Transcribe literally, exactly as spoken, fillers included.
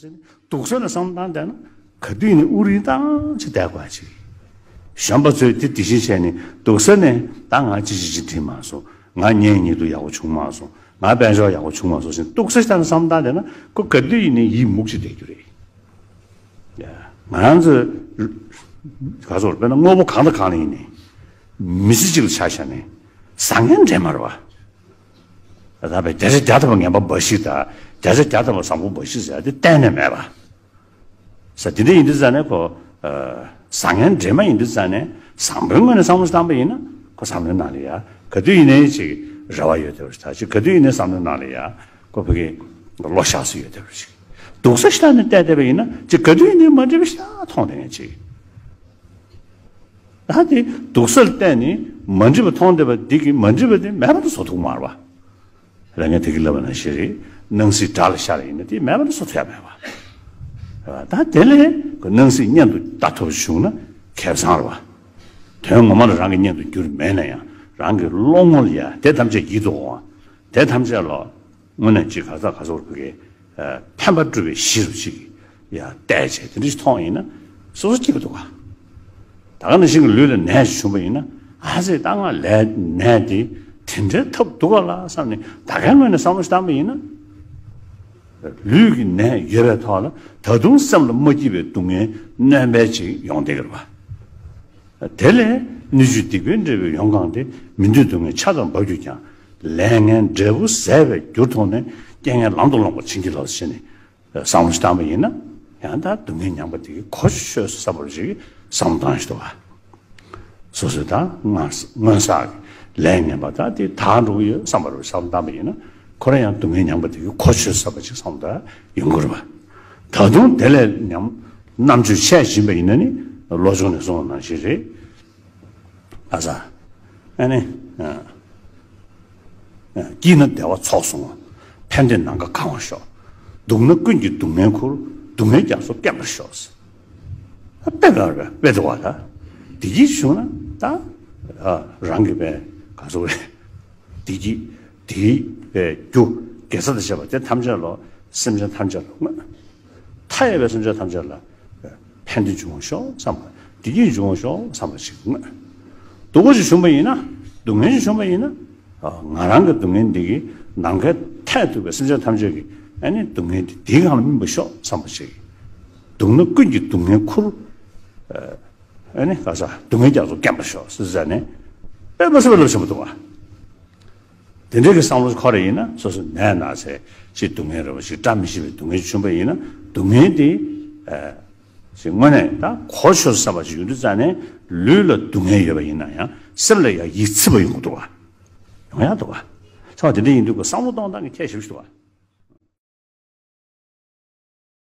སྡུག་ས་ལ་བསམ་བློ་བཏང་བསྡད་ན་ག་དུས་ནས་དབུགས་རིང་ཐང་ཅིག་བསྡད་དགོས་ཅིག་གཞོན་པ་ཚོས་དེ་དེ་བཞིན་བྱས་ནས་སྡུག་ས་ནས་ད་ང་ཅི་ཞིག་ཅིག་དྲན་མ་སོང་། ང་གཉེན་ཉེ་དུ་ཡག་པོ་བྱུང་མ་སོང་། ང་དཔལ་འབྱོར་ཡག་པོ་བྱུང་མ་སོང་ཟེར་སྡུག་ས་ཞིག་བཏང་ན་བསམ་བློ་བཏང་བསྡད་ན་ཁོ་ག་དུས་ཡིན་ནའི་ཡིད་མུག་ཅིག་བསྡད་རྒྱུ་རེད། ཡ། ང་རང་ཚོ་ག་ཚོད་དཔེར་ན་དངོས་པོ་གང་དང་གང་ལ་ཡིན་ནའི་མི་ཚེ་གཅིག་ལ་ཆ་བཞག་ནས་བཟང་ངན་འདྲེས་མ་རེད་བ། ད་བརྒྱ་ཆ་བརྒྱ་ཐམ་པ་ངན་པ་འབའ་ཞིག་དང་བརྒྱ་ཆ་བརྒྱ་ཐམ་པ་བཟང་པོ་འབའ་ཞིག་ཟེར་ཡ་དེ་གཏན་ནས་མེད་པ། ས་དེ་འདྲ་ཡིན་དུས་ཙང་ནས་ཁོ། ཨ། བཟང་ངན་འདྲེས་མ་ཡིན་དུས་ཙང་ནས་བཟང་པོའི་ངོས་ནས་བསམ་བློ་བཏང་པ་ཡིན་ན་ཁོ་བསམ་བློའི་ནང་ལ་ཡ་ག་དུས་ཡིན་ནའི་ཅིག་རེ་བ་ཡོད་བསྡད་པ་ཞིག་དང་ཅིག་ག་དུས་ཡིན་ནའི་བསམ་བློའི་ནང་ལ་ཡ་ཁོ་ཕ་གི་བློ་ཤག་སུ་ཡོད་བསྡད་པ་ཞིག་སྡུག་ས་ཞིག་ལ་ནས་བལྟས་བསྡད་པ་ཡིན་ན་ཅིག་ག་དུས་ཡིན་ནའི་མ་འགྲིག་པ་ཞིག་མཐོང་བསྡད་མཁན་ཅིག་ད་དེ་སྡུག་ས་ལ་བལྟས་ནས་མ་འགྲིག་པ་མཐོང་བསྡད་པ་འདི་གིས་མ་འགྲིག་པ་དེ་མེད་པ་དུ་བཟོ་ཐུབ་མ་རེད་བ། རང་ཉིད་དེ་གི་ལབ་པ་ནང་བཞིན་རེད། སྣང་སྲིད་དགྲ་ལ་ཤར་ཡིན་ན་དེ་མེད་པ་ནི་སོ་ཐུབ་ཡ་མེད་པ། ད་དེ་ལས་ཁོ་སྣང་སྲིད་གཉེན་དུ་བལྟ་ཐུབ་བྱུང་ན་ཁེ་བཟང་རེད་བ། དོན་ངོ་མ་ལ་རང་གི་གཉེན་དུ་གྱུར་མེད་ན་ཡང་རང་གི་བློ་ངོར་ཡ་དེ་ཐམས་ཅད་ཡིད་དུ་འོང་བ། དེ་ཐམས་ཅད་ལ་དངོས་གནས་ཅིག་ག་ས་ག་ས་བར་གི་ཕན་པ་སྒྲུབ་པའི་གཞི་རུ་ཅིག་ཡ་བལྟས་བྱས་དེ་འདྲ་ཞིག་མཐོང་ཡིན་ན་སོ་སོ་སྐྱིད་པ་འདུག་ག་ད་ག་ནང་བཞིན་གྱི་ལུས་ལ་ནད་ཞིག་བྱུང་བ་ཡིན་ན་ཨ་ཙི་ད་ང་ལས་ནད་དེ་དེ་འདྲའི་ཐབས་འདུག་ག་ལ་བསམ་ནས་ད་གའི་ངོས་ནས་བསམ་བློ་ཞིག་བཏང་པ་ཡིན་ན། ལུས་ཀྱི་ནད་ཡོད་པའི་ཐོག་ལ་ད་དུང་སེམས་ལ་མ་སྐྱིད་པའི་སྡུག་བསྔལ་སྣོན་པ་ཅིག་ཡོང་བསྡད་ཀྱི་རེད་པ། དེ་ལས་སྣོད་བཅུད་སྡིག་པའི་འབྲས་བུས་ཡོངས་གང་སྟེ། མི་འདོད་སྡུག་བསྔལ་ཆར་ལྟར་འབབ་གྱུར་ཀྱང་། ལས་ངན་འབྲས་བུ་ཟད་པར་འགྱུར་མཐོང་ནས། རྐྱེན་ངན་ལམ་དུ་སློང་བར་བྱིན་གྱིས་རློབས་ཟེར་ནས། བསམ་བློ་ཞིག་བཏང་པ་ཡིན་ན་ཡང་ད་སྡུག་བསྔལ་མྱངས་པ་དེ་གི་གོ་ཆོད་བསམ་པ་ཞིག་བསམ་བློ་བཏང་ཞིག་འདུག་ག་སོ་སོའི་ད་སྔོན་སྔོན་བསགས་ཀྱི་ལས་ངན་པ་ད་དེ་དག་འགྲོ་གི་ཡོད་བསམ་པ་རེད་བསམ་བློ་བཏང་པ་ཡིན་ན་ཁོ་རང་ཡང་སྡུག་བསྔལ་མྱངས་པ་དེ་གི་གོ་ཆོད་བསམ་པ་ཞིག་བསམ་བློ་ད་ཡོང་གི་རེད་པ། ད་དུང་དེ་ལས་ཉམས་རྣམ་དཔྱོད་ཆེ་བཞིན་པ་ཡིན་ན་ནི་བློ་སྦྱོང་ནས་གསུངས་པ་ནང་བཞིན་རེད། ཨ་ཙ། ཨ་ནི། ཨ། ཨ། སྐྱིད་ན་བདེ་བ་ཚོགས་བསོང་བ། ཕན་བདེས་ནམ་མཁའ་གང་བར་ཤོག་སྡུག་ན་ཀུན་གྱིས་སྡུག་བསྔལ་ཁུར། སྡུག་བསྔལ་རྒྱ་མཚོ་སྐེམ་པར་ཤོག་དཔེ་ག་རེ་དཔེ་འདུག་བ་ད། བདེ་སྐྱིད་བྱུང་ན་ད། ཨ། རང་གི་དཔེ་ག་ཚོད་རེད། བདེ་སྐྱིད་དེའི་དཔེ་རྒྱུ་དགེ་རྩ་དང་བཅས་པ་དེ་ཐམས་ཅད་ལ་སེམས་ཅན་ཐམས་ཅད་ལ་བསྔོས། མཐའ་ཡས་པའི་སེམས་ཅན་ཐམས་ཅད་ལ་ཕན་བདེ་འབྱུང་བར་ཤོག་བསམ་པ། བདེ་སྐྱིད་འབྱུང་བར་ཤོག་བསམ་པ་ཞིག་བསྔོས། སྡུག་པོ་ཞིག་བྱུང་བ་ཡིན་ན། སྡུག་བསྔལ་ཞིག་བྱུང་བ་ཡིན་ན། ང་རང་གི་སྡུག་བསྔལ་འདི་གིས་ནམ་མཁའི་མཐས་གཏུགས་པའི་སེམས་ཅན་ཐམས་ཅད་ཀྱི་ཨ་ནི་སྡུག་བསྔལ་འདི་དེའི་སྒང་ལ་སྨིན་པར་ཤོག་བསམ་པ་ཞིག་སྡུག་ན་ཀུན་གྱིས་སྡུག་བསྔལ་ཁུར། ཨ་ནི་ག་ས་སྡུག་བསྔལ་རྒྱ་མཚོ་སྐེམ་པར་ཤོག་ཟེར་ཟེར་ནས་དཔེ་མ་སྲིད་པ་ལབ་བཞིན་པ་འདུག་བ། དེ་འདྲའི་གི་བསམ་བློ་འཁོར་རེ་ཡིན་ན་སོ་སོ་ནད་ན་ཚེ་ཅིག་སྡུག་བསྔལ་རེ་བ་ཞིག་བཀྲ་མི་ཤིས་པའི་སྡུག་བསྔལ་བྱུང་བ་ཡིན་ན་སྡུག་བསྔལ་དེ་ཨ་ཅིག་དངོས་གནས་ད་གོ་ཆོད་བསམ་པ་ཞིག་ཡོང་དུས་ཙང་ནས་ལུས་ལ་སྡུག་བསྔལ་ཡོད་པ་ཡིན་ན་ཡང་སེམས་ལ་ཡང་ཡིད་ཚིམ་པ་ཡོང་གི་འདུག་བ། ཡོང་ཡག་འདུག་བ། ཚང་མ་དེ་འདྲ་ཡིན་དུས་ཀྱི་བསམ་བློ་གཏོང་སྟངས་ཀྱི་ཁྱད་ཞིབ་ཞིག་འདུག་བ།